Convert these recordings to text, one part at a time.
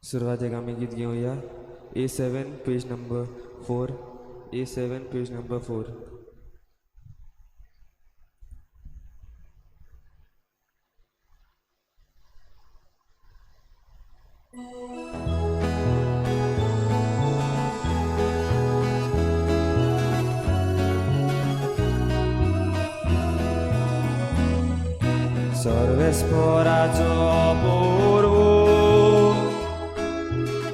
सुरवातेक आमी गीत घेवया. A7 page number 4. A7 page number 4. सर्वेस्पराचो पूर्व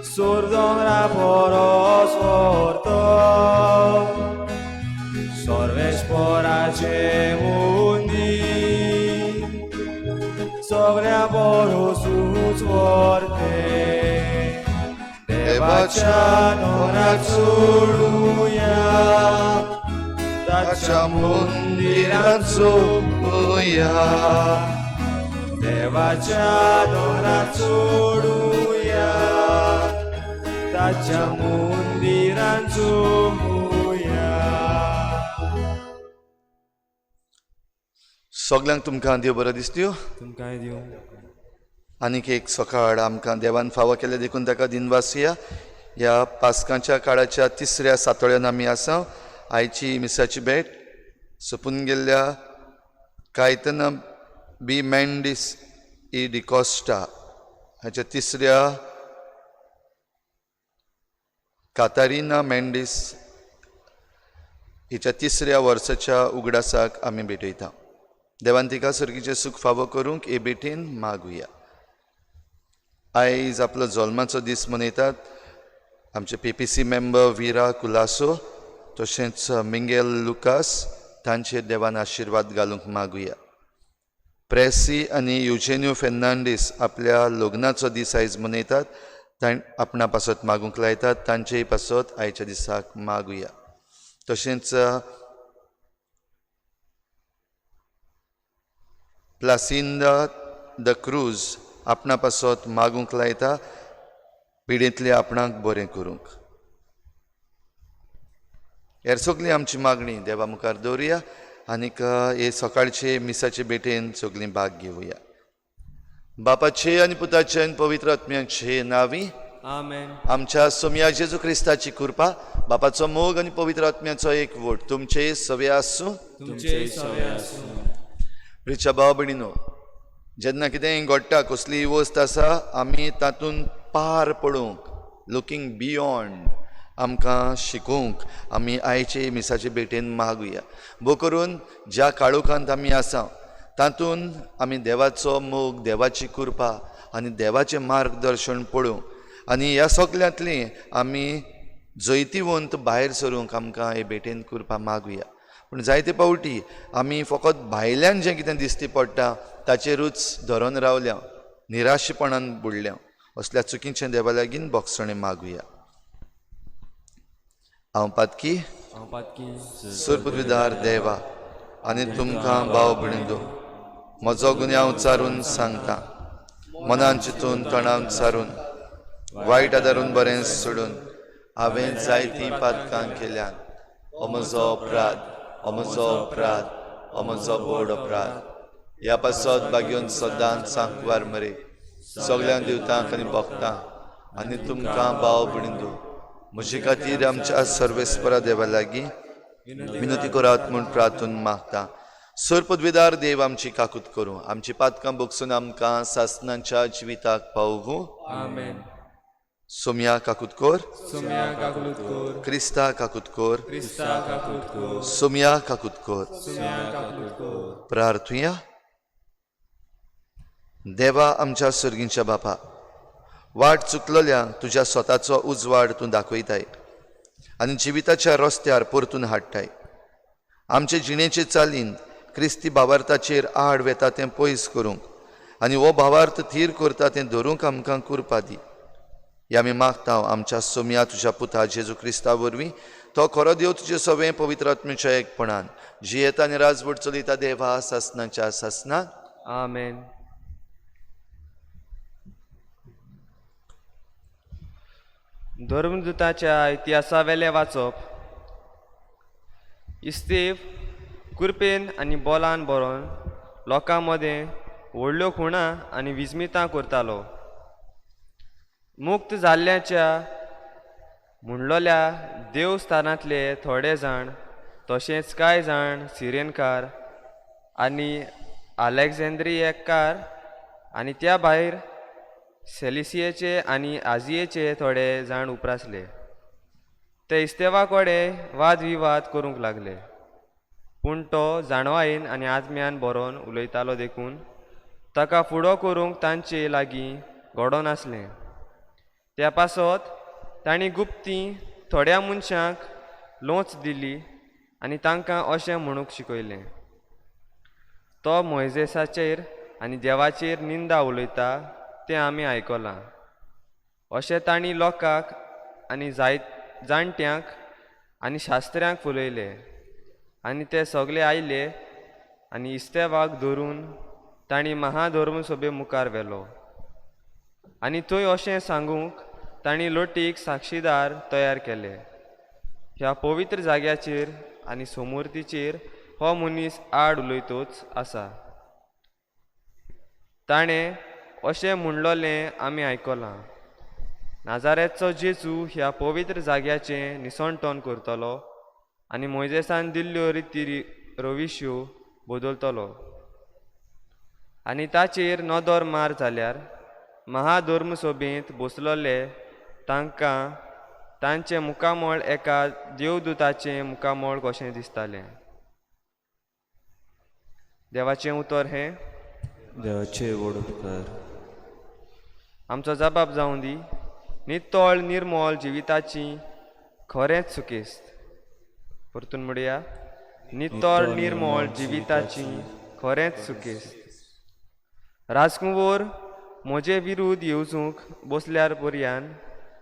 सोर दोंगरा परस व्हरतो सर्वेस्पराचे मुंदीर सगळ्या परसूच व्हरते देवाच्या दोंगराक चडुया ताच्या मंदिरात सोपूया देवाच्या दोंगराक चडुया ताच्या मंदिरात झोमुया. सगल्यांक तुमकां देव बरो दिसत्यो. तुमकांय दिवं. आनीक एक सकाळ आमकां देवान फावो केलें देखून ताका दिनवासया. ह्या पास्कांच्या काळाच्या तिसऱ्या सातोळ्यान आमी आसा. आयची मिसाची भेट सोंपून गेल्ल्या कायतना बी मेंडीस ई डिकॉस्टा हाच्या तिसऱ्या कातारिना मेंडीस हिच्या तिसऱ्या वर्साच्या उगडासाक आमी भेटयता. देवान तिका सर्गीचें सूख फावो करूंक हे भेटेन मागुया. आयज आपलो जल्माचो दीस मनयतात आमचे PPC member विरा कुलासो तशेंच मिंगेल लुकास तांचेर देवान आशिर्वाद घालूंक मागुया. प्रेसी आनी युजेन्यू फेर्नांडीस आपल्या लग्नाचो दीस आयज मनयतात. आपणा पासत मागूंक लायतात तांचेय पासत आयच्या दिसाक मागुया. तशेंच प्लासिंदा the cruise आपणा पासत मागूंक लायता पिडेंतले आपणाक बरें करूंक. हेर सगळी आमची मागणी देवा मुखार दवरुया आनीक हे सकाळचे मिसाचे भेटेन सगळीं भाग घेवया. बापाचे आनी पुताचे आनी पवित्र आत्म्याचे नांवी आमेन. आमच्या सोमया जेजू क्रिस्ताची कृपा, बापाचो मोग आनी पवित्र आत्म्याचो एक वोट तुमचे सवे आसूं. तुमचेय सवे आसूं. प्रिच्या भाव भयणीनो, जेन्ना कितेंय घडटा कसलीय वस्त आसा आमी तातूंत पार पडूंक लुकींग बियोंड आमकां शिकोवंक आमी आयचे मिसाचे भेटेन मागुया. भो करून ज्या काळोखांत आमी आसा तातूंत आमी देवाचो मोग, देवाची कृपा आनी देवाचें मार्गदर्शन पळोवंक आनी ह्या सगल्यांतली आमी जैतिवंत भायर सरूंक आमकां हे भेटेन कृपा मागुया. पूण जायते फावटी आमी फकत भायल्यान जें कितें दिश्टी पडटा ताचेरूच धरून रावल्या, निराशेपणान बुडल्या. असल्या चुकीचें देवा लागीं भोगसणें मागुया. हांव पातकी हांव पातकी सुरपुदविदार देवा आनी तुमकां भाव भयणींनो म्हजो गुन्यांव चारून सांगता. मनान चिंतून तणावन सारून वायट आदारून बरें सोडून हांवें जायतीं पातकां केल्यात. हो म्हजो अपराध, हो म्हजो अपराध, हो म्हजो व्हड अपराध. ह्या पासत बागेवन सदांच सांकवार मरे सगळ्यांक देवतांक आनी भक्तांक आनी तुमकां भाव भयणींनो म्हजे खातीर आमच्या सर्वेस्परा देवा लागीं विनंती करात म्हूण प्रार्थून मागता. सर पदवीदार देव आमची काकूत करूं, आमची पातकां बगसून आमकां सासनाच्या जिविताक पावूं. आमेन. सोमया काकूत कर, सोम्या काकूत कर, क्रिस्ता काकूत कर, क्रिस्ता काकूत कर, सोमया काकूत कर. सोम्या काकूत कर. प्रार्थुया. देवा आमच्या सर्गींच्या बापा, वाट चुकलेल्या तुज्या स्वताचो उजवाड तूं दाखयताय आनी जिविताच्या रस्त्यार परतून हाडटाय. आमचे जिणेचे चालीन क्रिस्ती भावार्थाचेर आड वेता तें पयस करूंक आनी हो भावार्थ थीर करता तें धरूंक आमकां कृपा दी. हे आमी मागता आमच्या सोमया तुज्या पुता जेजू क्रिस्ता वरवीं, तो खरो देव तुजे सवें पवित्र आत्म्याच्या एकपणान जियेता आनी राजवट चलयता देवा सासनाच्या सासना. आमेन. धर्मदूताच्या इतिहासावेलें वाचप. इस्तेव कुरपेन आनी बोलान बरोवन लोकां मदें व्हडल्यो खुणा आनी विस्मितां करतालो. मुक्त जाल्ल्याच्या म्हणलोल्या देवस्थानांतले थोडे जाण तशेंच कांय जाण सिरेनकार आनी आलेक्झेंद्रियकार आनी त्या भायर सेलिसियेचे आनी आजियेचे थोडे जाण उप्रासले. ते इस्तेवा कडेन वादविवाद करूंक लागले, पूण तो जाणवायेन आनी आत्म्यान बरोवन उलयतालो देखून ताका फुडो करूंक तांचे लागीं घडोनासलें. त्या पासत तांणी गुप्ती थोड्या मनशांक लोंच दिली आनी तांकां अशें म्हणूंक शिकयलें, तो मोयजेसाचेर आनी देवाचेर निंदा उलयता तें आमी आयकलां. अशें तांणी लोकांक आनी जाणट्यांक आनी शास्त्र्यांक फुलयले आनी ते सगळे आयले आनी इस्तेवाक धरून तांणी महाधर्मसभे मुखार व्हेलो आनी थंय अशें सांगूंक तांणी लोटीक साक्षीदार तयार केले, ह्या पवित्र जाग्याचेर आनी सोमुर्तीचेर हो मनीस आड उलयतोच आसा. ताणें अशें म्हणलोलें आमी आयकलां, नाजारेचो जेजू ह्या पवित्र जाग्याचें निसणटण करतलो आनी मोयजेसान दिल्ल्यो रिती रविश्यो बदलतलो. आनी ताचेर नदर मार जाल्यार महाधर्मसभेंत बसलोले तांकां तांचें मुखामळ एका देवदूताचें मुखामळ कशें दिसतालें. देवाचें उतर हें देवाचे व्हड उपकार. आमचो जबाब जावं दी नितळ निर्मळ जिविताची खरेंच सुकेस्त. परतून म्हणया, नितळ निर्मळ जिविताची खरेंच सुकेस्त. राजकुंवर म्हजे विरुद्ध येवजूंक बसल्यार पर्यान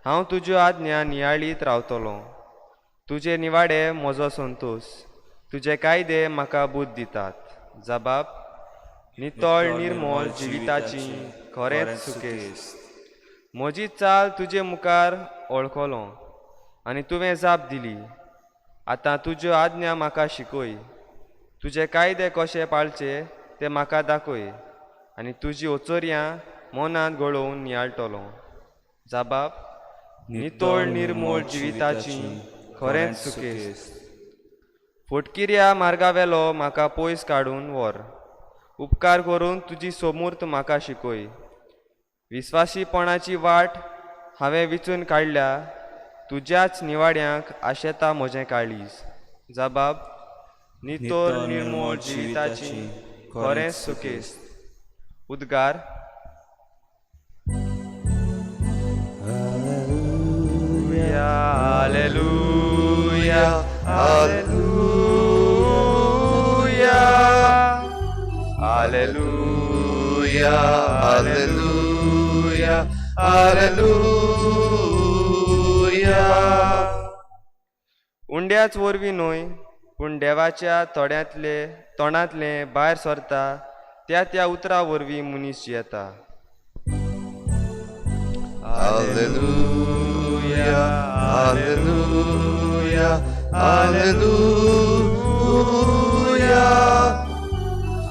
हांव तुज्यो आज्ञा नियाळीत रावतलो. तुजे निवाडे म्हजो संतोश, तुजे कायदे म्हाका बुद्द दितात. जबाब नितळ निर्मळ जिविताची खरेंच सुकेस्त. म्हजी चाल तुजे मुखार वळखलो आनी तुवें जाप दिली. आतां तुज्यो आज्ञा म्हाका शिकय, तुजे कायदे कशे पाळचे ते म्हाका दाखय आनी तुजी ओचोरयां मनांत गळोवन नियाळटलो. जबाब नितळ निर्मळ जिविताची खरेंच सुकेस्त. फटकिऱ्या मार्गावेलो म्हाका पयस काडून व्हर, उपकार करून तुजी सोमूर्त म्हाका शिकय. विस्वासीपणाची वाट हांवें विचून काडल्या, तुज्याच निवाड्यांक आशेता म्हजें काळीज. जबाब नितळ निर्मळ जिविताची खरेंच सुकेस्त. उद्गार. Hallelujah, hallelujah, hallelujah, hallelujah, hallelujah. उंड्याच वरवीं न्हय, पूण देवाच्या तोड्यांतले तोंडांतले भायर सरता त्या त्या उतरा वरवीं मनीस जियेता. Hallelujah, hallelujah, hallelujah,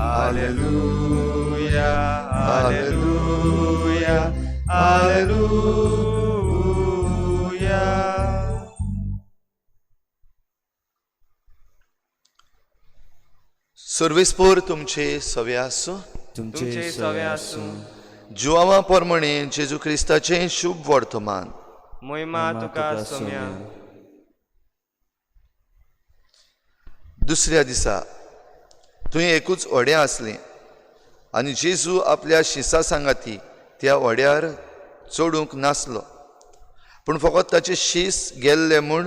hallelujah, hallelujah, hallelujah. सर्वेस्पोर तुमचे सवे आसूं. तुमचे सवे आसूं. जुआवा परमणे जेजू क्रिस्ताचें शुभ वर्तमान. मोहिमा तुका सोम्या. दुसऱ्या दिसा थंय एकूच व्हडें आसलें आनी जेजू आपल्या शिसा सांगाती त्या व्हड्यार चडूंक नासलो, पूण फकत ताचे शीस गेल्ले म्हूण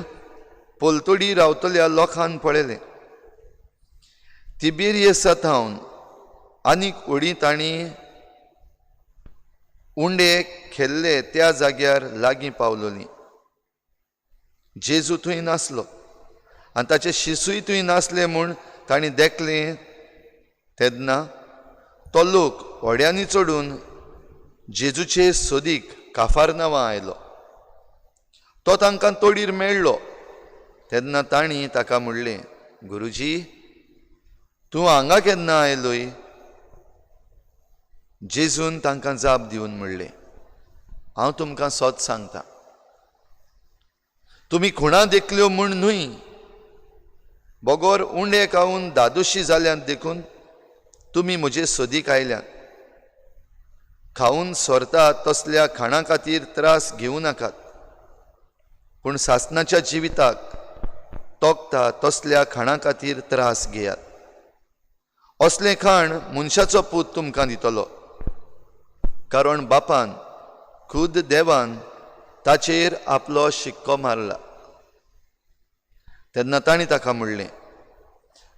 पलतडी रावतल्या लोकान पळयलें. तिबेरियसा थावन आनीक व्हडीं तांणी उंडे खेल्ले त्या जाग्यार लागीं पावलोली. जेजू थंय नासलो आनी ताचे शिसूय थंय नासले म्हूण तांणी देखलें. तेन्ना तो लोक व्हड्यांनी चडून जेजूचे सोदीक काफारनांवा आयलो. तो तांकां तोडीर मेळ्ळो. तेन्ना तांणी ताका म्हणलें, गुरुजी, तूं हांगा केन्ना आयलोय? जेजून तांकां जाप दिवन म्हणलें, हांव तुमकां सत सांगता, तुमी खुणा देखल्यो म्हूण न्हय, बगर उंडे खावन दादोशी जाल्यात देखून तुमी म्हजे सोदीक आयल्यात. खावन सोरता तसल्या खाणा खातीर त्रास घेवं नाकात, पूण सासणाच्या जिविताक तोखता तसल्या खाणा खातीर त्रास घेयात. असलें खाण मनशाचो पूत तुमकां दितलो, कारण बापान खुद देवान ताचेर आपलो शिक्को मारला. तेन्ना तांणी ताका म्हणलें,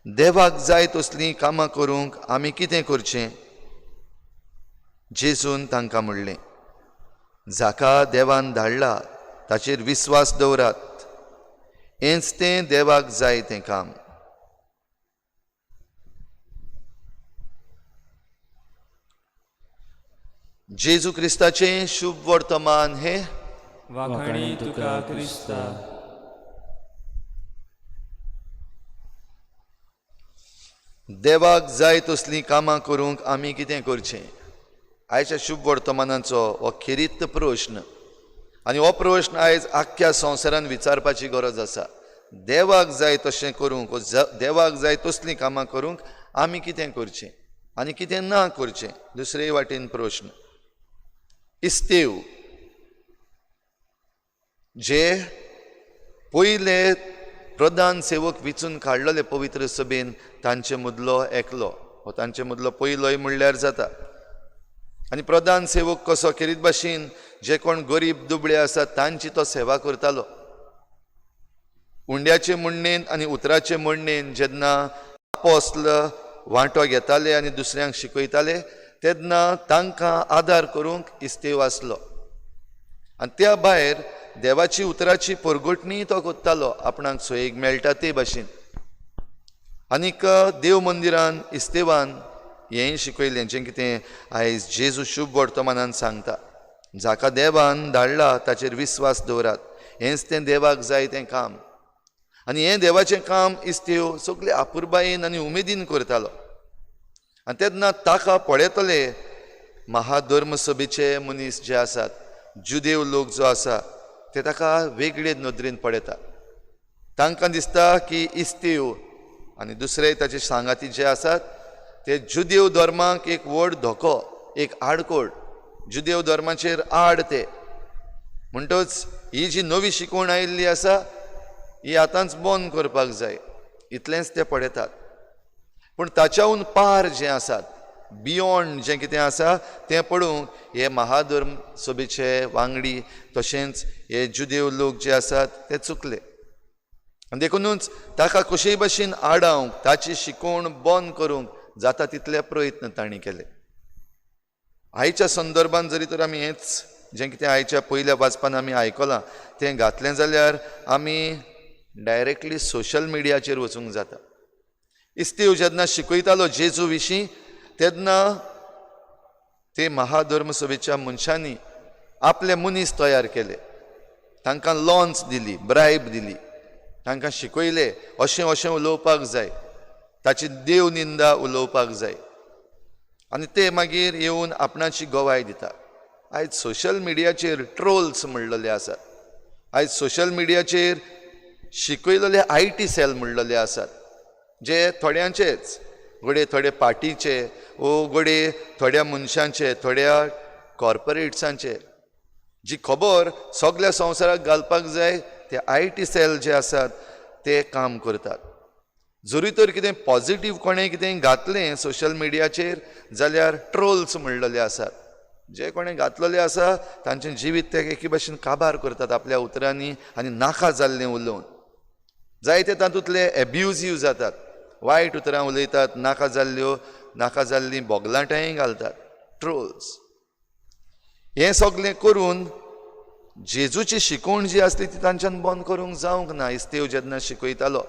देवाक जाय तसलीं कामां करूंक आमी कितें करचें? जेजून तांकां म्हणलें, जाका देवान धाडला ताचेर विस्वास दवरात, हेंच तें देवाक जाय तें काम. जेजू क्रिस्ताचें शुभ वर्तमान हें. वाखाणी तुका क्रिस्ता. देवाक जाय तसलीं कामां करूंक आमी कितें करचें? आयच्या शुभ वर्तमानाचो हो खेरीत प्रश्न, आनी हो प्रश्न आयज आख्ख्या संवसारान विचारपाची गरज आसा. देवाक जाय तशें करूंक, देवाक जाय तसलीं कामां करूंक आमी कितें करचें आनी कितें ना करचें? दुसरे वाटेन प्रश्न, इस्तेव जे पयले प्रधान सेवक विचून काडलेले पवित्र सभेन तांचे मदलो एकलो, हो तांचे मदलो पयलोय म्हणल्यार जाता. आनी प्रधान सेवक कसो खेरीत भाशेन जे कोण गरीब दुबळे आसात तांची तो सेवा करतालो. उंड्याचे म्हणणेन आनी उतराचे म्हणणेन जेन्ना आपोस्ल वांटो घेताले आनी दुसऱ्यांक शिकयताले तेन्ना तांकां आदार करूंक इस्तेव आसलो. आनी त्या भायर देवाची उतराची परगटणी तो करतालो आपणाक सोयेक मेळटा ते भाशेन. आनीक देव मंदिरान इस्तेवान हेंय शिकयलें जें कितें आयज जेजू शुभ वर्तमानान सांगता, जाका देवान धाडला ताचेर विस्वास दवरात, हेंच तें देवाक जाय तें काम. आनी हें देवाचें काम इस्तेव सगळे आपुरबायेन आनी उमेदीन करतालो. आनी तेन्ना ताका पळयतले महाधर्म सभेचे मनीस जे आसात, जुदेव लोक जो आसा, ते ताका वेगळे नदरेन पळयता. तांकां दिसता की इस्तेव आनी दुसरे ताचे सांगाती जे आसात ते जुदेव धर्माक एक व्हड धोको, एक आडकोड, जुदेव धर्माचेर आड ते. म्हणटच ही जी नवी शिकवण आयिल्ली आसा ही आतांच बंद करपाक जाय, इतलेंच ते पळयतात. पूण ताच्याहून पार जें आसात, बियोंड जें कितें आसा तें पळोवंक हे महाधर्म सभेचे वांगडी तशेंच हे जुदेव लोक जे आसात ते चुकले. आनी देखुनूच ताका कशेय भाशेन आडावंक, ताची शिकवण बंद करूंक जाता तितले प्रयत्न तांणी केले. आयच्या संदर्भान जरी तर आमी हेंच जें कितें आयच्या पयल्या वाचपान आमी आयकलां तें घातलें जाल्यार आमी डायरेक्टली सोशल मिडियाचेर वचूंक जाता. इस्तेव जेन्ना शिकयतालो जेजू विशीं तेन्ना ते महाधर्म सभेच्या मनशांनी आपले मनीस तयार केले, तांकां लॉन्स दिली, ब्रायब दिली, तांकां शिकयले अशें अशें उलोवपाक जाय, ताची देव निंदा उलोवपाक जाय, आनी ते मागीर येवन आपणाची गवाय दिता. आयज सोशल मिडियाचेर ट्रोल्स म्हणलेले आसात, आयज सोशल मिडियाचेर शिकयलेले I T sell म्हणलेले आसात, जे थोड्यांचेच, घडये थोडे पार्टीचे वो घडये थोड्या मनशांचे, थोड्या कॉर्पोरेट्सांचे, जी खबर सगल्या संवसाराक घालपाक जाय ते I T sell जे आसात ते काम करतात. जरूय तर कितें पॉजिटीव कोणें कितें घातलें सोशल मिडियाचेर जाल्यार ट्रोल्स म्हणलेले आसात, जे कोणें घातलेले आसा तांचें जिवीत ते एके भाशेन काबार करतात आपल्या उतरांनी आनी नाका जाल्लें उलोवन. जायते तातूंतले एब्युजीव जातात, वायट उतरां उलयतात, नाका जाल्ल्यो, नाका जाल्लीं बोगलाटांय घालतात, ट्रोल्स. हें सगळें करून जेजूची शिकवण जी आसली ती तांच्यान बंद करूंक जावंक ना. इस्तेव जेन्ना शिकयतालो,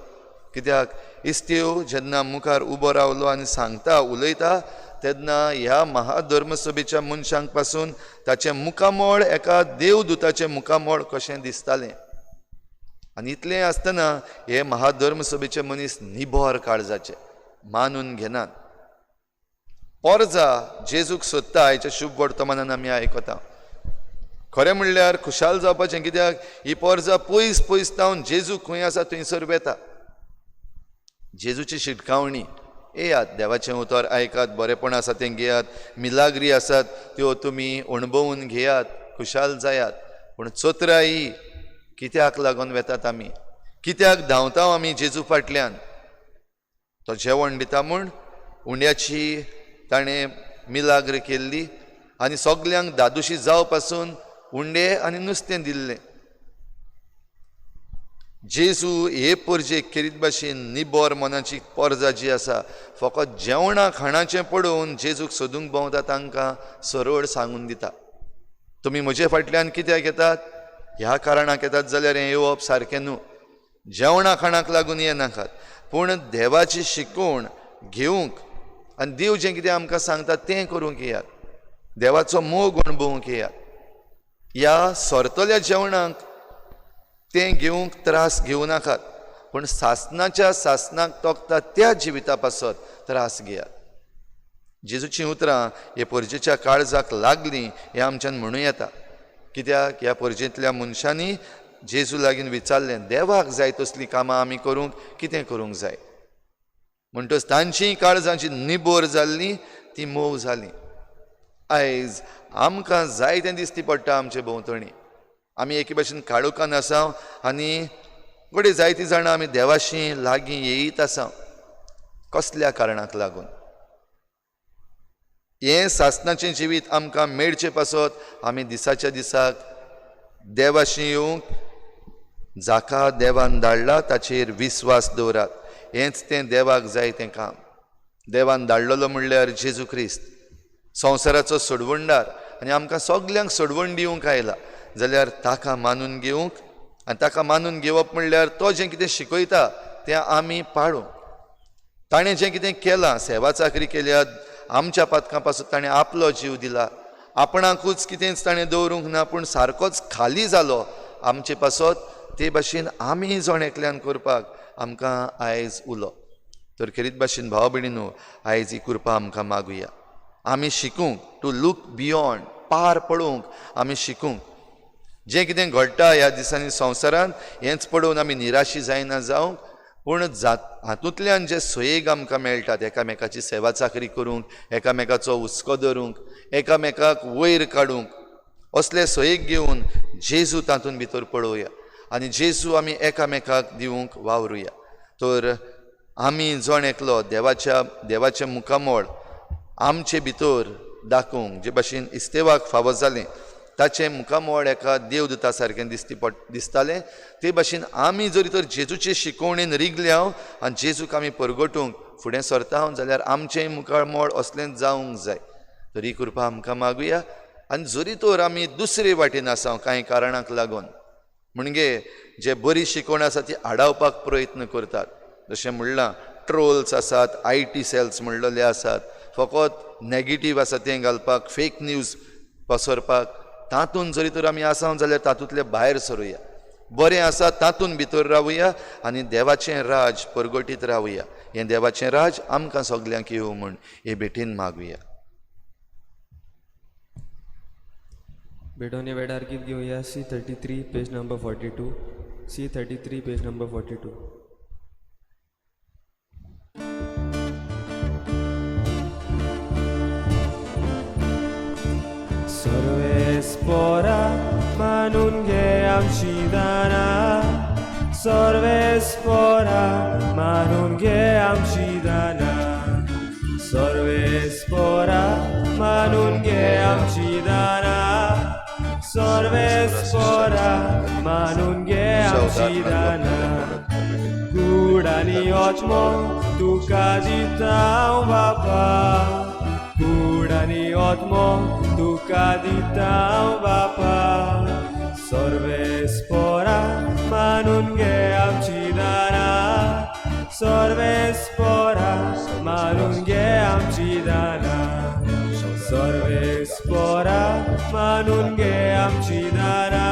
कित्याक इस्तेव जेन्ना मुखार उबो रावलो आनी सांगता उलयता तेन्ना ह्या महाधर्मसभेच्या मनशांक पासून ताचें मुखामळ एका देवदूताचें मुखामळ कशें दिसतालें. आनी इतलें आसतना हे महाधर्मसभेचे मनीस निबर काळजाचे मानून घेनात. पोरजा जेजूक सोदता आयच्या शुभ वर्तमानान आमी आयकता. खरें म्हणल्यार खुशाल जावपाचें, कित्याक ही पोरजा पयस पयस तावन जेजू खंय आसा थंयसर वेता. जेजूची शिटकावणी, येयात देवाचें उतर आयकात, बरेपण आसा तें घेयात, मिलाग्री आसात त्यो तुमी अणभवून घेयात, खुशाल जायात. पूण चोत्राय कित्याक लागून वेतात आमी, कित्याक धांवता आमी जेजू फाटल्यान? तो जेवण दिता म्हूण उंड्याची ताणें मिलाग्र केल्ली आनी सगल्यांक दादोशी जावं पासून उंडे आनी नुस्तें दिल्लें. जेजू हे परजेक खेरीत भाशेन निबर मनाची परजा जी आसा फकत जेवणा खाणाचें पळोवन जेजूक सोदूंक भोंवता तांकां सरळ सांगून दिता, तुमी म्हजे फाटल्यान कित्याक येतात? ह्या कारणाक येतात जाल्यार हें येवप सारकें न्हू. जेवणा खाणाक लागून येनाकात, पूण देवाची शिकवण घेवंक आनी देव जें कितें आमकां सांगता तें करूंक येयात, देवाचो मोग अणभवूंक येयात. ह्या सरतल्या जेवणाक तें घेवंक त्रास घेवं नाकात, पूण सासनाच्या सासनाक तोखता त्या जिविता पासत त्रास घेयात. जेजूचीं उतरां हे परजेच्या काळजाक लागलीं हें आमच्यान म्हणूं येता, कित्याक ह्या परजेंतल्या मनशांनी जेजू लागीं विचारलें, देवाक जाय तसलीं कामां आमी करूंक कितें करूंक जाय? म्हणटच तांचीं काळजां जी निबोर जाल्लीं ती मोव जालीं. आयज आमकां जाय तें दिसती पडटा आमचे भोंवतणी. आमी एके भाशेन काळोखान आसा आनी घडये जायतीं जाणां आमी देवाशी लागीं येयत आसा. कसल्या कारणाक लागून? हें सासनाचें जिवीत आमकां मेळचें पासत आमी दिसाच्या दिसाक देवाशी येवंक, जाका देवान धाडला ताचेर विस्वास दवरात. हेंच तें देवाक जाय तें काम. देवान धाडलेलो म्हणल्यार जेजू क्रिस्त, संवसाराचो सोडवणदार, आनी आमकां सगल्यांक सोडवण दिवंक आयला जाल्यार ताका मानून घेवंक, आनी ताका मानून घेवप म्हणल्यार तो जें कितें शिकयता तें आमी पाळूंक. ताणें जें कितें केलां, सेवा चाकरी केल्या, आमच्या पातकां पासून ताणें आपलो जीव दिला, आपणाकूच कितेंच ताणें दवरूंक ना, पूण सारकोच खाली जालो आमचे पासत. ते भाशेन आमी जण एकल्यान करपाक आमकां आयज उलो. तर खेरीत भाशेन भाव भयणीनो, आयज ही कृपा आमकां मागुया. आमी शिकूंक, टू लूक बियोंड, पार पळोवंक आमी शिकूंक. जें कितें घडटा ह्या दिसांनी संवसारांत हेंच पळोवन आमी निराशी जायना जावंक, पूण हातूंतल्यान जे सोयेग आमकां मेळटात, एकामेकाची सेवा चाकरी करूंक, एकामेकाचो हुस्को धरूंक, एकामेकाक वयर काडूंक, असले सोयेग घेवन जेजू तातूंत भितर पळोवया आनी जेजू आमी एकामेकाक दिवंक वावरुया. तर आमी जण एकलो देवाचें मुखामळ आमचे भितर दाखोवंक, जे भाशेन इस्तेवाक फावो जालें ताचें मुखामळ एका देवदूता सारकें दिसतालें, ते भाशेन आमी जरी तर जेजूचे शिकवणेन रिगल्या आनी जेजूक आमी परगटूंक फुडें सरता जाल्यार आमचें मुखामळ असलेंच जावंक जाय. तर ही कृपा आमकां मागुया. आनी जरी तर आमी दुसरे वाटेन आसा कांय कारणाक लागून, म्हणजे जे बरी शिकवण आसा ती आडावपाक प्रयत्न करतात, जशें म्हणलां ट्रोल्स आसात, IT cells म्हणलेले आसात, फकत नेगेटीव आसा तें घालपाक, फेक न्यूज पसरपाक, तातूंत जरी तर आमी आसा जाल्यार तातूंतले भायर सरुया, बरें आसा तातूंत भितर रावया आनी देवाचें राज परगटीत रावया. हें देवाचें राज आमकां सगल्यांक येवं म्हूण हे भेटीन मागुया. भेटवणे वेळार गीत घेवया C33 page number 42, C33 page number 42. Sarvespora मानून घे आमची दाना, सर्वेस्पोरा मानून घे आमची दाना, सर्वेस्पोरा मानून घे आमची दाना, सर्वेस्पोरा मानून घे आमची दाना. कूड आनी आत्मो तुका दिता हांव बापा, कूड आनी आत्मो तुका दिता हांव बापा, सर्वेस्पोरा मानून घे आमची दाना, सर्वेस्पोरा मानून घे आमची दाना, सर्वेस्पोरा मानून घे आमची दाना,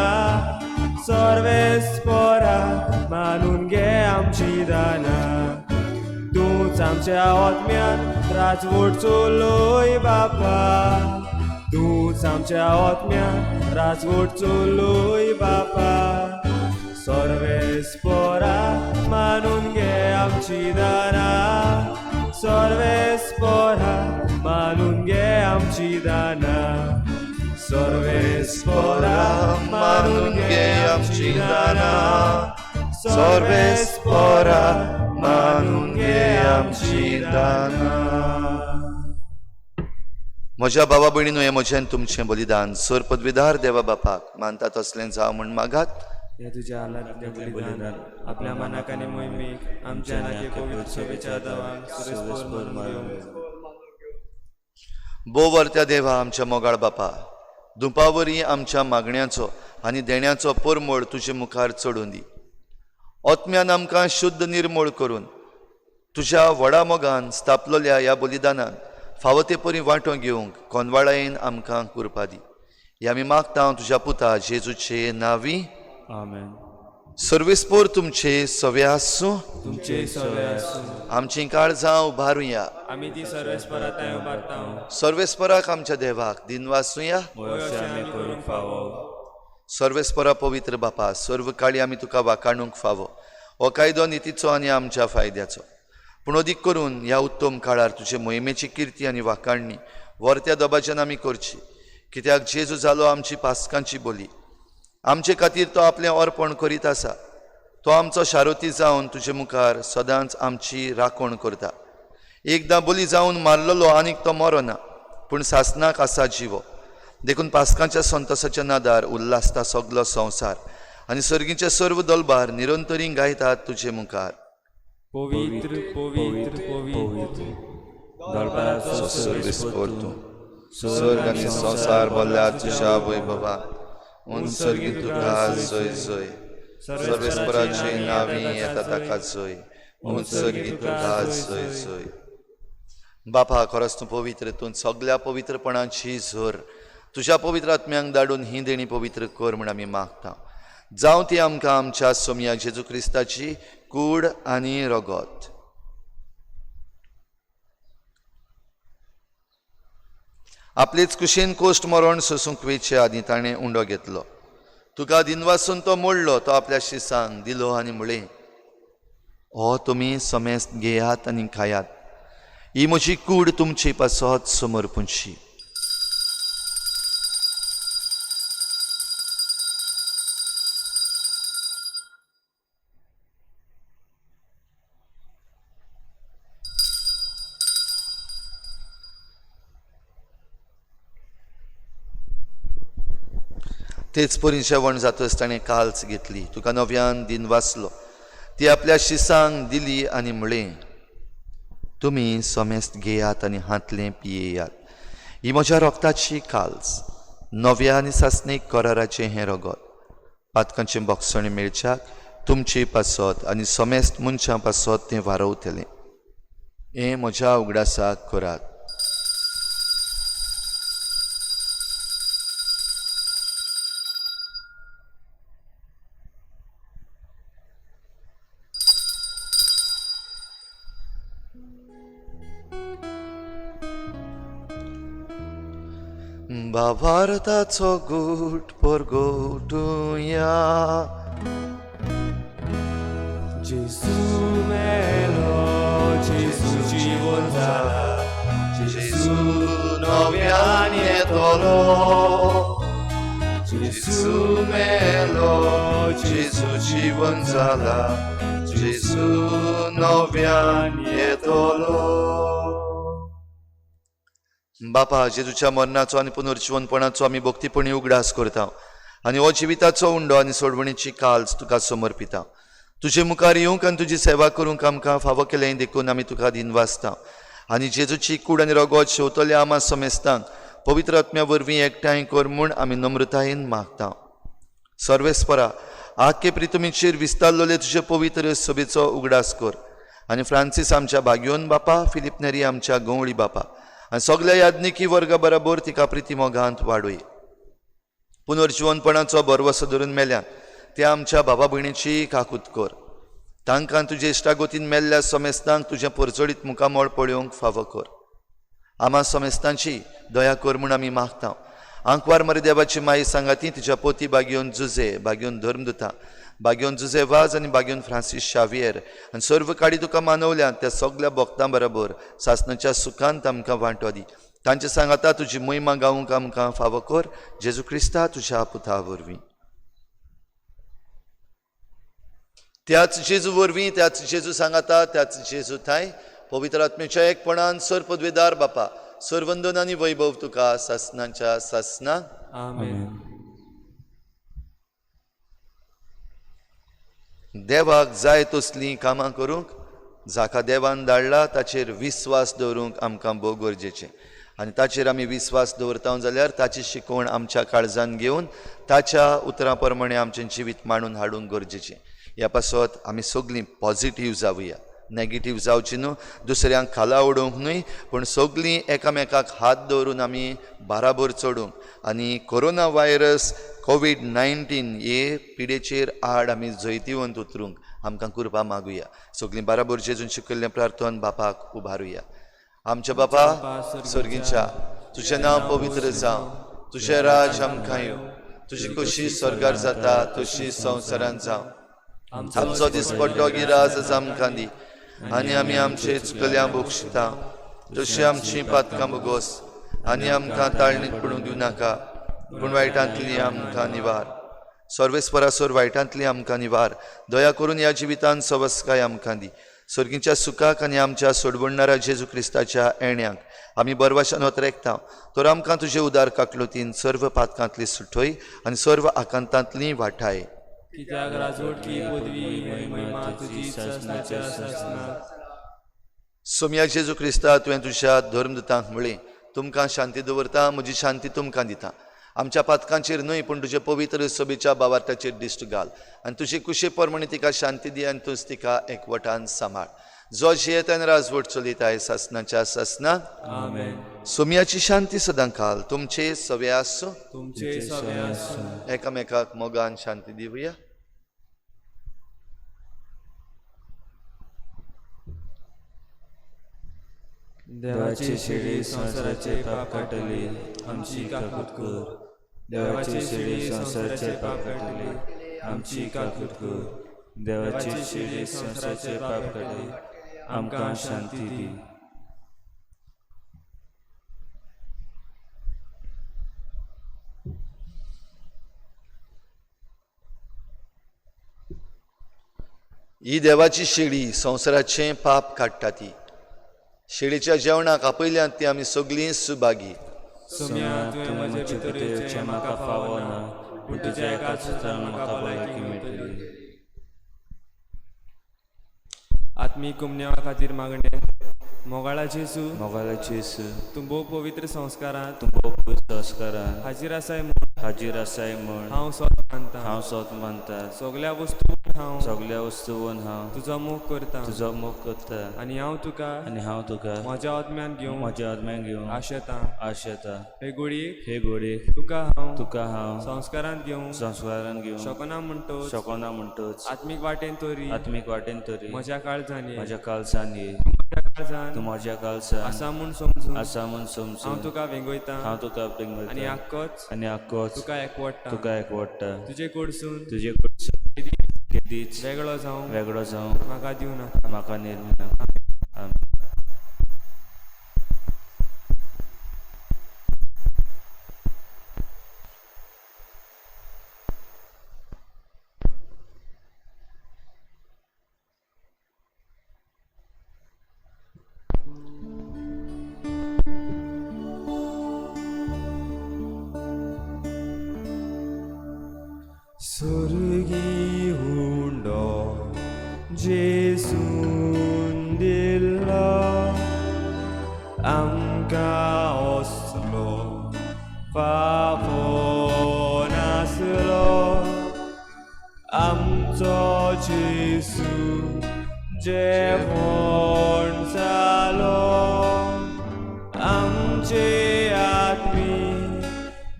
सर्वेस्पोरा मानून घे आमची दाना. तूंच आमच्या आत्म्यान राजवट चलय बापा, तूंच आमच्या आत्म्या राजवट चलय बापा. सर्वेस्पोरा मानून घे आमची दाना, सर्वेस्पोरा मानून घे आमची दाना, सर्वेस्पोरा मानून घे आमची दाना, सर्वेस्पोरा मानून घे आमची दाना. म्हज्या भावा भयणीनो, हें म्हजें आनी तुमचें बलिदान सर पदवीदार देवा बापाक मानता तसलें जावं म्हूण मागात. ह्या तुज्या आलांतलें बलिदान आपल्या मनाक आनी मोहिमेक आमच्या नाके पवित्र सभेच्या दवांक सुरेस्पोर मानून घेवं. भोव वर्त्या देवा आमच्या मोगाळ बापा, दुपावरी आमच्या मागण्याचो आनी देण्याचो परमळ तुजे मुखार चडून दी. आत्म्यान आमकां शुद्ध निर्मूळ करून तुज्या व्हडा मोगान स्थापलेल्या ह्या बलिदानान फावो ते परी वांटो घेवंक कोनवाळायेन आमकां कृपा दी. हे आमी मागता तुज्या पुता जेजूचे नांवी. आमेन. सर्वेस्पोर तुमचे सवे आसूं. तुमचे सवे आसूं. आमचीं काळजां उबारुया. आमी ती सर्वेस्परा थंय उबारता. सर्वेस्पराक आमच्या देवाक दिनवासुया. अशें आमी करूंक फावो. सर्वेस्परा पवित्र बापा, सर्व काळी आमी तुका वाकाणूंक फावो. हो कायदो नितीचो आनी आमच्या फायद्याचो, पूण अदीक करून ह्या उत्तम काळार तुजे मोहिमेची किर्ती आनी वाकाणणी वर्त्या दबाज्यान आमी करची. कित्याक जेजू जालो आमची पासकांची बोली, आमचे खातीर तो आपलें अर्पण करीत आसा. तो आमचो शारोती जावन तुजे मुखार सदांच आमची राखण करता. एकदां बोली जावन मारलेलो आनीक तो मरोना, पूण सासनाक आसा जिवो. देखून पासकांच्या संतोसाच्या नादार उल्हासता सगलो संवसार आनी सर्गीचे सर्व दलबार निरंतरी गायतात तुजे मुखार. पवित्र पवित्र पवित्र दलबाराचो सर्वेस्पोर तूं, स्वर्ग आनी संवसार भरल्या तुज्या वैभवान. उंच सर्गी तुका जय जय. सर्वेस्पराचे नांवी येता ताका जय. उंच सर्गी तुका जय जय. बापा, खरोच तूं पवित्र, तूं सगल्या पवित्रपणाची झर. तुज्या पवित्र आत्म्यांक धाडून ही देणी पवित्र कर म्हूण आमी मागता. जावं ती आमकां आमच्या सोमया जेजू क्रिस्ताची कूड आनी रगत. आपलेच कुशीन कोश्ट मरण सोसूंक वेचे आदीं ताणें उंडो घेतलो. तुका दिनवासून तो मोडलो, तो आपल्या शिसांक दिलो आनी म्हळें, हो तुमी समेस्त घेयात आनी खायात, ही म्हजी कूड तुमचे पासत समर्पूंची. तेच परी जेवण जातच ताणें काल्च घेतली, तुका नव्यान दिन वाचलो, ती आपल्या शिसांक दिली आनी म्हळें, तुमी समेस्त घेयात आनी हांतलें पियेयात, ही म्हज्या रोगताची काल्स, नव्या आनी सासणीक कराराचें हें रगत, पातकांचें बोगसण मेळच्याक तुमचे पासत आनी समेस्त मनशां पासत तें वारवतलें. हें म्हज्या उगडासाक करात. भावार्थाचो गूट परगोटुया. जेजू मेलो, जेजू जिवन जाला, जेजू नव्यान येतलो. जेजू मेलो, जेजू जिवन जाला, जेजू नव्यान येतलो. बापा, जेजूच्या मरणाचो आनी पुनर्जिवनपणाचो आमी भक्तीपणी उगडास करता आनी हो जिविताचो उंडो आनी सोडवणीची काल्स तुका समर्पिता. तुजे मुखार येवंक आनी तुजी सेवा करूंक आमकां फावो केलें देखून आमी तुका दिनवासता आनी जेजूची कूड आनी रगत शेवतल्या आमा समेस्तांक पवित्र आत्म्या वरवीं एकठांय कर म्हूण आमी नम्रतायेन मागता. सर्वेस्परा, आख्खे प्रितुमीचेर विस्तारलेले तुजे पवित्र सभेचो उगडास कर आनी फ्रांसीस आमच्या भाग्योन बापा, फिलीप नेरी आमच्या गंवळी बापा आनी सगल्या याज्ञिकी वर्गा बराबर तिका प्रिती मोगांत वाडय. पुनर्जिवनपणाचो भरवसो धरून मेल्यान ते आमच्या बाबा भयणीची काकूत कर. तांकां तुजे इश्टागोतीन मेल्ल्या समेस्तांक तुजें परजळीत मुखामळ पळोवंक फावो कर. आमा समेस्तांची दया कर म्हूण आमी मागता आंकवार मरे देवाची माई सांगाती तिच्या पोती बागयोन जुजे, बागयोन धर्मदुता, बागयोन जुजे वाज आनी बागयोन फ्रांसीस शावियर आनी सर्व काडी तुका मानवल्या त्या सगल्या भक्तां बरोबर सासणाच्या सुखांत आमकां वांटो दी. तांचे सांगाता तुजी महिमा गावंक आमकां फावो कर, जेजू क्रिस्ता तुज्या पुता वरवीं. त्याच जेजू वरवीं, त्याच जेजू सांगाता, त्याच जेजू थांय पवित्र आत्म्याच्या एकपणान सर पदवेदार बापा, सरवंदन आनी वैभव तुका सासणाच्या सासना. आमेन. देवाक जाय तसलीं कामां करूंक, जाका देवान धाडला ताचेर विस्वास दवरूंक आमकां भोव गरजेचें. आनी ताचेर आमी विस्वास दवरता जाल्यार ताची शिकवण आमच्या काळजान घेवन ताच्या उतरां प्रमाणें आमचें जिवीत मांडून हाडूंक गरजेचें. ह्या पासत आमी सगळीं पॉजिटीव जावया, नेगेटीव जावची न्हू, दुसऱ्यांक खाला उडोवंक न्हय, पूण सगळीं एकामेकाक हात दवरून आमी बाराबर चडूंक आनी कोरोना व्हायरस कोवीड-19 हे पिडेचेर आड आमी जैतिवंत उतरूंक आमकां कृपा मागुया. सगळीं बाराबर जेजून शिकयल्लें प्रार्थन बापाक उबारुया. आमच्या बापा सर्गीच्या, तुजें नांव पवित्र जावं, तुजें राज आमकां येवं, तुजी खोशी स्वर्गार जाता तशी संवसारांत जावं. आमचो दिसपट्टो गिराज आमकां दी आनी आमी आमचे चुकल्या बक्षिता तशी आमची पातकां बोगोस आनी आमकां ताळणीत पडूंक दिवं नाका, पूण वायटांतली आमकां निवार. सर्वेस्परासर वायटांतली आमकां निवार. दया करून ह्या जिवितान सवस्काय आमकां दी. सर्गीच्या सुखाक आनी आमच्या सोडवणणारा जेजू क्रिस्ताच्या येण्याक आमी बरवाशान वतरेकता, तर आमकां तुजे उदार काकलुतीन सर्व पातकांतली सुटय आनी सर्व आकांतांतली वाठाय. कित्याक राजवटकी पदवी महिमा तुजी सासणाच्या सासणाक. सोमया जेजू क्रिस्ता, तुवें तुज्या धर्मदुतांक म्हळें, तुमकां शांती दवरता, म्हजी शांती तुमकां दिता. आमच्या पातकांचेर न्हय पूण तुजे पवित्र सभेच्या बावार्थाचेर दिश्ट घाल आनी तुजे कुशे प्रमाणे तिका शांती दी आनी तूंच तिका एकवटान सांबाळ. जो जियेतान राजवट चलयताय सासणाच्या सासणाक. आमेन. सोमयाची शांती सदां काल तुमचे सवे आसूं, तुमचे सवे आसूं. एकामेकाक मोगान शांती दिवया. देवाची शिडी संवसाराचे पाप काडटली, आमची काकूत कर. देवाची शिडी संवसाराचे पाप काडटली, आमची काकूत कर. देवाची शिडी संवसाराचे पाप काडटली, आमकां शांती दी. ही देवाची शेळी संवसाराचें पाप काडटा. ती शेळीच्या जेवणाक आपयल्यात ती आमी सगळीं सुभागी. सोम्या, तुवें म्हजे भितर येवचें म्हाका फावो ना, पूण तुज्या एकाच उतरान म्हाका भलायकी मेळटली. आत्मीक कुमन्यावा खातीर मागणें. मोगाळा जेजू, मोगाळा जेजू, तूं भोव पवित्र संस्कारांत, तूं भोव पवित्र संस्कारांत हाजीर आसाय म्हूण, हाजीर आसाय म्हूण हांव सोत मानता, हांव सोत मानता. सगल्या वस्तून हांव, सगल्या वस्तून हांव तुजो मोग करता, तुजो मोग करता. आनी हांव तुका, आनी हांव तुका म्हज्या आत्म्यान घेवंक, म्हज्या आत्म्यान घेवंक आशेता. आशेता. हे गोडयेक, हे गोडयेक तुका हांव, तुका हांव संस्कारांत घेवंक, संस्कारांत घेवंक शकना म्हणटोच, शकना म्हणटोच आत्मीक वाटेन तरी, आत्मीक वाटेन तरी म्हज्या काळजान ये, म्हज्या काळजान ये. म्हज्या काळजान तूं म्हज्या काळजान आसा म्हूण समजून, आसा म्हूण समजून हांव तुका वेंगयता, हांव तुका वेंगयता. आनी आक्कोच, आनी आक्कोच तुका एकवडटा, तुका एकवडटा. तुजे कडसून, तुजे कडसून केदीच वेगळो जावं, वेगळो जावं म्हाका दिवं नाका, म्हाका निर्मू नाका. आमेन. स्वर्गी हुंडो जेजून दिलो आमकां असलो फावो नासलो, आमचो जेजू जेवण जालो, आमचे आत्मी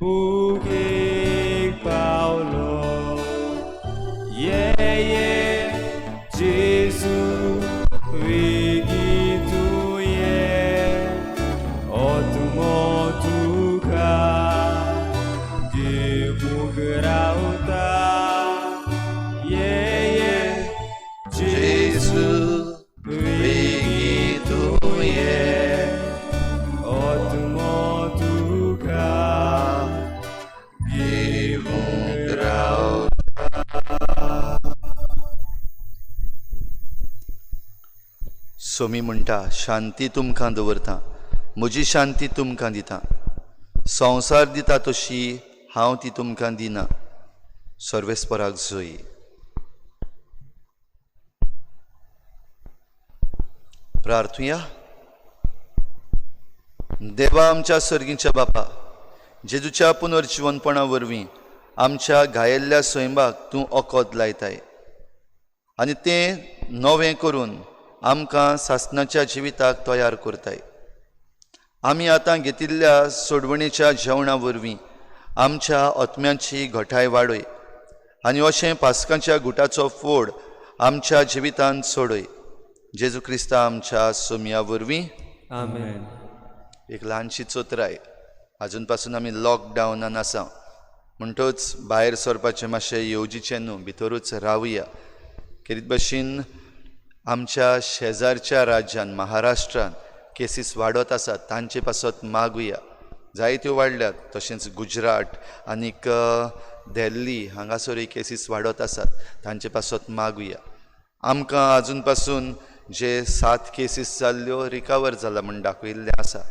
भुकेक पावलो. ये ये जेजू वेगीं तूं ये, आत्मो तुका सोमी म्हणटा, शांती तुमकां दवरता, म्हजी शांती तुमकां दिता, संवसार दिता तशी हांव ती तुमकां दिना. सर्वेस्पराक जोई. प्रार्थुया. देवा आमच्या सर्गीच्या बापा, जेजूच्या पुनर्जिवनपणा वरवीं आमच्या घायेल्ल्या सैमाक तूं ओकद लायताय आनी तें नवें करून आमकां सासणाच्या जिविताक तयार करताय. आमी आतां घेतिल्ल्या सोडवणेच्या जेवणा वरवीं आमच्या आत्म्याची घटाय वाडय आनी अशें पास्कांच्या गुटाचो फोड आमच्या जिवितांत सोडय. जेजू क्रिस्ता आमच्या सोमया वरवीं. आमेन. एक ल्हानशी चोत्राय. आजून पासून आमी लॉकडावनान आसा म्हणटच भायर सरपाचें मातशें येवजीचें न्हू, भितरूच रावया. खेरीत भशेन आमच्या शेजारच्या राज्यान महाराष्ट्रान केसीस वाडत आसात, तांचे पासत मागुया. जायत्यो वाडल्यात, तशेंच गुजरात आनीक दिल्ली हांगासरूय केसीस वाडत आसात, तांचे पासत मागुया. आमकां आजून पासून जे 7 केसीस जाल्ल्यो रिकवर जाला म्हूण दाखयल्लें आसा.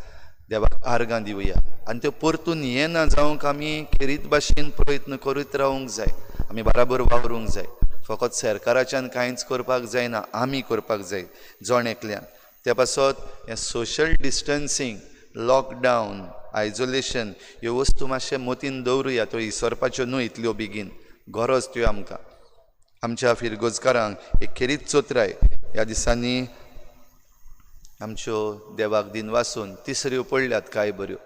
देवाक आर्गां दिवया आनी त्यो परतून येना जावंक आमी खेरीत भाशेन प्रयत्न करीत रावूंक जाय. आमी बराबर वावरूंक जाय. फकत सरकाराच्यान कांयच करपाक जायना, आमी करपाक जाय जण एकल्यान. त्या पासत हें सोशल डिस्टन्सींग, लॉकडावन, आयजोलेशन ह्यो वस्तू मातशें मतीन दवरुया. त्यो इसरपाच्यो न्हू इतल्यो बेगीन, गरज त्यो आमकां. आमच्या फिरगोजकारांक एक खेरीत चोत्राय ह्या दिसांनी आमच्यो देवाक दिनवासून तिसऱ्यो पडल्यात कांय बऱ्यो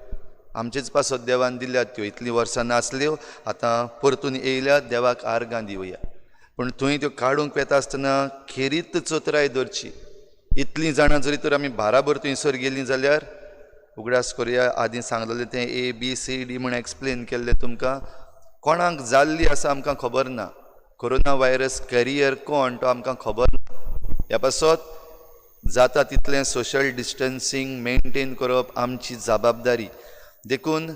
आमचेच पासत देवान दिल्यात त्यो. इतलीं वर्सां नासल्यो, आतां परतून येयल्यात, देवाक आर्गां दिवया. पूण थंय त्यो काडूंक वेता आसतना खेरीत चोत्राय दवरची. इतलीं जाणां जरी तर आमी बाराबर थंयसर गेलीं जाल्यार उगडास करुया, आदीं सांगलेलें तें ए बी सी डी म्हूण एक्सप्लेन केल्लें तुमकां. कोणाक जाल्ली आसा आमकां खबर ना, कोरोना व्हायरस कॅरियर कोण तो आमकां खबर ना. ह्या पासत जाता तितलें सोशल डिस्टन्सींग मेनटेन करप आमची जबाबदारी. देखून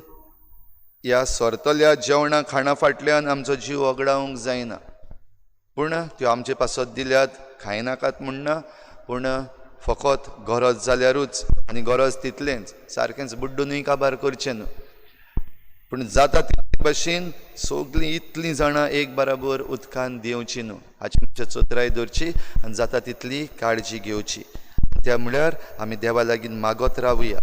ह्या सरतल्या जेवणा खाणा फाटल्यान आमचो जीव वगडावंक जायना. पूण त्यो आमचे पासत दिल्यात, खायनाकात म्हूण ना, पूण फकत गरज जाल्यारूच, आनी गरज तितलेंच, सारकेंच बुड्डूनय काबार करचें न्हू. पूण जाता तितले भशेन सगळीं इतलीं जाणां एक बराबर उदकान देंवची न्हू, हाची मातशें चोत्राय दवरची आनी जाता तितली काळजी घेवची. त्या म्हळ्यार आमी देवा लागीं मागत रावया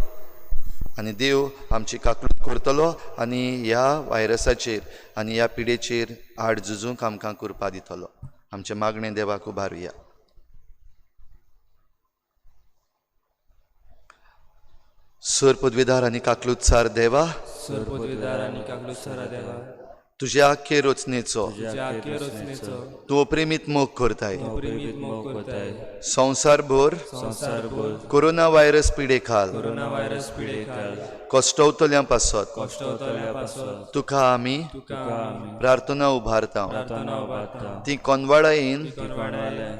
आनी देव आमची काकूट करतलो आनी ह्या व्हायरसाचेर आनी ह्या पिडेचेर आड झुजूंक आमकां कृपा दितलो. आमचें मागणें देवाक उबारुया. सर पदवीदार आनी काकलुतसार देवा, सर पदवीदार आनी काकलुतसारा देवा, तुज्या आख्खे रचनेचो तूं प्रेमीत मोग करताय. संवसारभर कोरोना व्हायरस पिडे खाल कश्टवतल्यां पासत तुका आमी प्रार्थना उबारता. ती कोनवाळायेन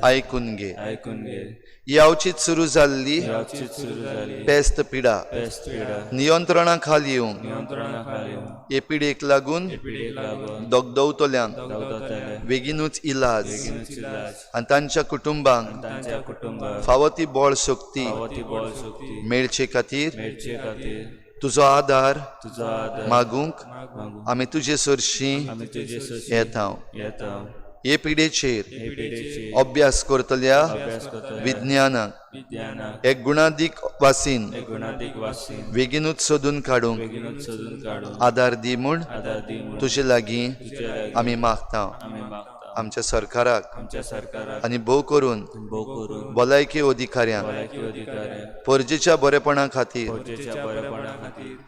आयकून घे. यावचीत सुरू जाल्ली पेस्त पिडा नियंत्रणा खाल येवंक हे पिडेक लागून दगदवतल्यांक बेगीनूच इलाज आनी तांच्या कुटुंबांक फावो ती बळ शक्ती मेळचे खातीर तुजो आदार मागूंक आमी तुजे सरशी येता. हे पिडेचेर अभ्यास करतल्या विज्ञानाक एक गुणादीक वासीन बेगीनूच सोदून काडूंक आदार दी म्हूण तुजे लागीं आमी मागता. आमच्या सरकाराक आनी भोव करून भलायकी अधिकाऱ्यांक परजेच्या बरेपणा खातीर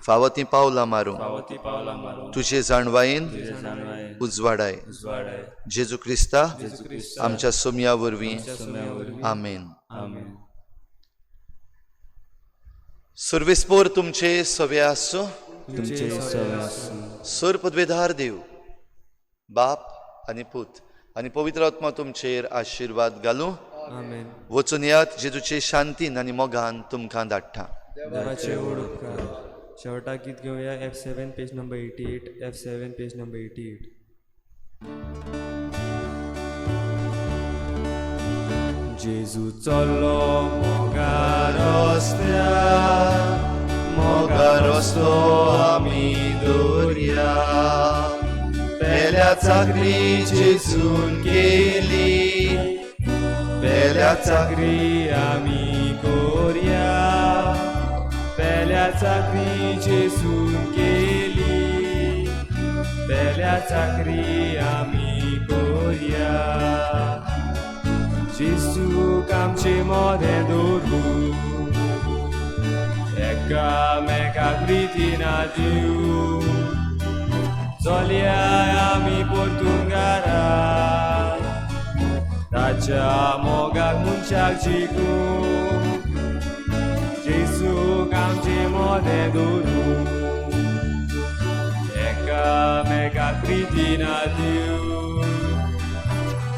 फावो तीं पावलां मारूंक तुजे जाणवायेन उजवाडाय. जेजू क्रिस्ता आमच्या सोमया वरवीं. आमेन. सुर्वेस्पोर तुमचे सवे आसूं. सर पदवेधार देव बाप आनी पूत आनी पवित्र आत्मा तुमचेर आशिर्वाद घालूं. वचून यात जेजूचे शांतीन आनी मोगान तुमकां धाडटा. देवाचे व्हड उपकार. शेवटाक गीत घेवया F7 page number 88, F7 page number 88. जेजू चल्लो मोगा रस्त्यार मोगा रस्तो आमी दवरया पेल्या चाकरी जेजून केली पेल्या चाकरी चाकरी आमी कोरया पेल्या चाकरी जेजून केली पेल्या चाकरी आमी कोरया जेजूक आमचे मोदें दवरू एकामेकाक प्रितीना दिवं चलया आमी परतून घरा ताच्या मोगाक मनशाक जिखूं जेजूक आमचे मोदें दवरूं एकामेकाक प्रितीना दिवं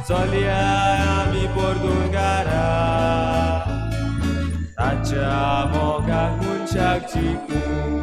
चलया आमी परतून घरा ताच्या मोगाक मनशाक जिखूं.